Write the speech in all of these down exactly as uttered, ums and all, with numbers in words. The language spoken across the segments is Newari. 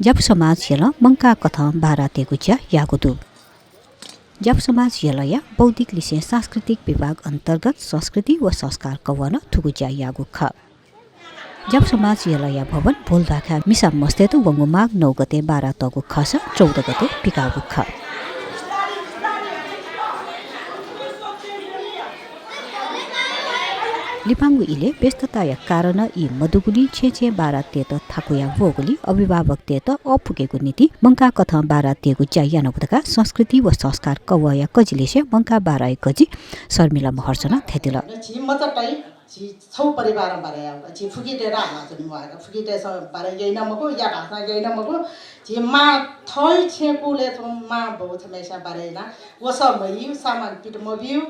ज्यापु समाज यलं मंकाः कथं बारा तयेगु ज्या याःगु दु। ज्यापु समाज यलया बौद्धिक लिसें सांस्कृतिक विभाग अन्तर्गत संस्कृति व संस्कार कवं नं थुगु ज्या याःगु खः। ज्यापु समाज यलया भवन भोलध्वाखाय् मिसा मस्तय्त वंगु माघ नौ गते बारा तःगु खःसा चौध गते पिकाःगु खः। लिपांगु इलय् व्यस्तताया कारणं ई मदुगुलिं छेँय् छेँय् बारा तयेत थाकुया वःगुलिं अभिभावकतय्त अःपुकेगु निंतिं मंकाः कथं बारा तयेगु ज्या यानागु धकाः संस्कृति व संस्कार कवंया कजिलिसें मंकाः बाराया कजि शर्मिला महर्जनं धयादिल। झी मचा तइ, झी छौ परिवारं बारा याः, झी फुकितय्त हालाच्वनी मखु, फुकितय्सं बारा याइ नं मखु, या धाःसां याइ नं मखु। झी मां थःगु छेँय् कुलय् च्वंम्ह मां बौ छम्हय्सिनं बारा याना, वसः मयू, सामान पित मबियू,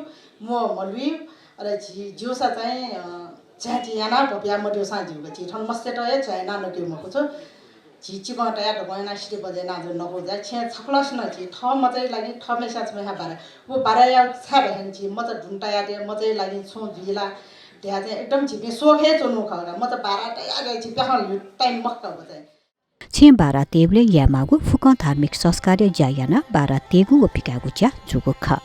म्वः मलुयू, अले झी ज्यूसा चाहिँ, अ, झाँय् यानाः भ्वपुया मद्यूसां ज्यूगु। झी थन मस्तय्त हे झाँय् यानाः नकेगु मखु छु। झी चिकं तयाः धकं यानाः सिधे बजे यानाः जक नकू जाय्। छेँय् छकलसिनं झी थः मचाया लागि थःम्हय्सिनं छम्हय्सिनं बारा। व बाराया छाय् धाःसा झी मचा धुन तयातये, मचाया लागि छुं जुइ ला धयाः चाहिँ एकदम झीपिं शौक हे च्वनु खः का। मचा बारा तयाः झी प्याखं ल्ह्यू time मखु का व चाहिँ। छेँय् बारा तयेबलय् यायेमाःगु फुक्कं धार्मिक संस्कारया ज्या यानाः बारा तयेगु व पिकायेगु ज्या जूगु खः।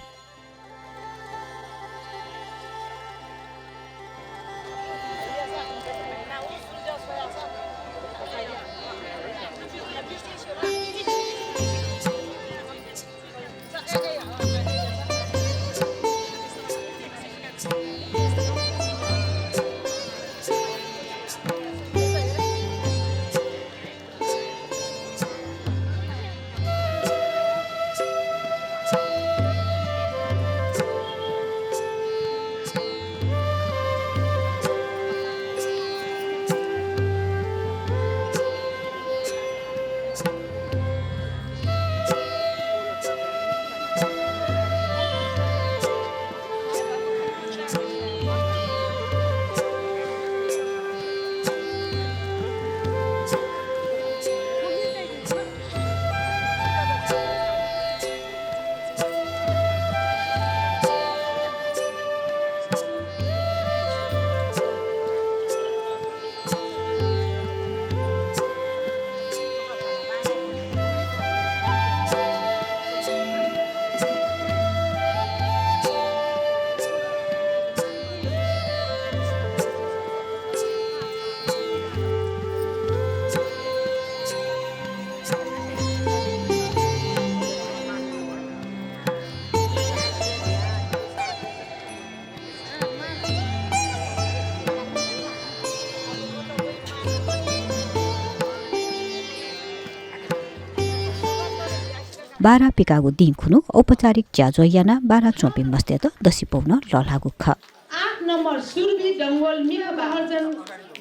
बारा पिकाःगु दिं खुन्हु औपचारिक ज्याझ्वः यानाः बारा च्वंपिं मस्तय्त दसिपौ नं लःल्हाःगु खः। आठ नम्बर सुरभि डंगोल मिया महर्जन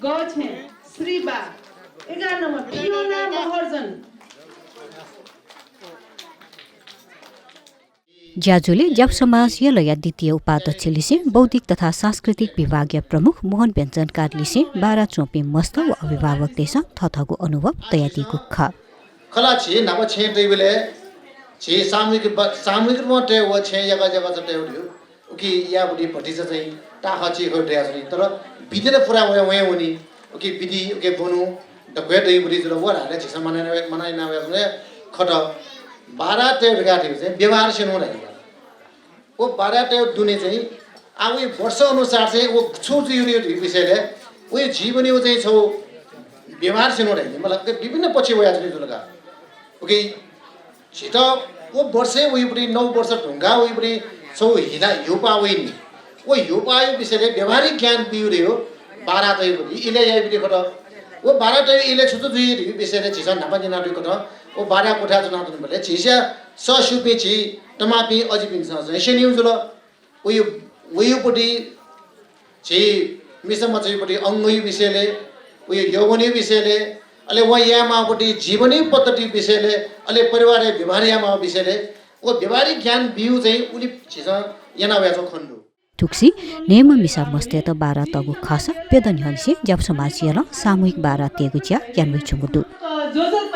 गःछेँ श्री बा। एघार नम्बर फियोना महर्जन। ज्याझ्वलय् ज्यापु समाज यलया द्वितीय उपाध्यक्ष लिसें बौद्धिक तथा सांस्कृतिक विभागया प्रमुख मोहन व्यञ्जनकार लिसें बारा च्वंपिं मस्त व अभिभावकतय्सं थःथःगु अनुभव तयादीगु खः। खला झी न्हापा छेँय् तइबलय् झी सामूहिक ब-, सामूहिक रूपं तये व छेँय् याका याका तये व धइगु। उकी याःगुलिं भतिचा चाहिँ ताखः चिखः दयाच्वनी। तर विधि ला पुरा वया वया वनी। उकी विधि, उकी ब्वनु दक्व हे दइगुलिं जुल। व धाःसा झीसं मानय् याना वया, मानय् याना वया खत बारा तये धकाः धइगु चाहिँ व्यवहार स्यनेगु धाइ। व बारा तये दुने चाहिँ आ व वर्ष अनुसार चाहिँ व छु जुइ धइगु विषयलय् व जीवनया चाहिँ छौ व्यवहार स्यनेगु धाइ। मतलब विभिन्न पक्ष वयाच्वनी जुल का। उकी झीत व वर्षय् वइबलय् नौ वर्ष धुंकाः वइबलय् छौ हिला ह्यूपाः वइनि। व ह्यूपाःया विषयलय् व्यावहारिक ज्ञान बिउ धइगु बारा तयेबलय् इलय् याइबलय् खत। व बारा तयेबलय् इलय् छु छु जुइ धइगु विषयलय् झीसं न्हापा न्यनातःगु खत। व बारा क्वथाय् च्वनाच्वनीबलय् झीसं सःस्यूपिं झी तमाःपिं अजिपिन्सं चाहिँ स्यनीगु जुल। वयु, वयुपट्टि झी मिसा मचायुपट्टि अंगयु विषयलय्, वयु यौवनयु विषयलय्, अले वं यायेमाःपट्टि जीवनयु पद्धति विषयलय्, अले परिवारय् व्यवहार यायेमाः विषयलय्, व व्यावहारिक ज्ञान बिउ चाहिँ उलि झीसं याना वयाच्वंगु खने दु। थुगुसी न्हय्म्ह मिसा मस्तय्त बारा तःगु खःसा प्यदँ न्ह्यःनिसें ज्यापु समाज यलं सामूहिक बारा तयेगु ज्या याना वयाच्वंगु दु। जोजत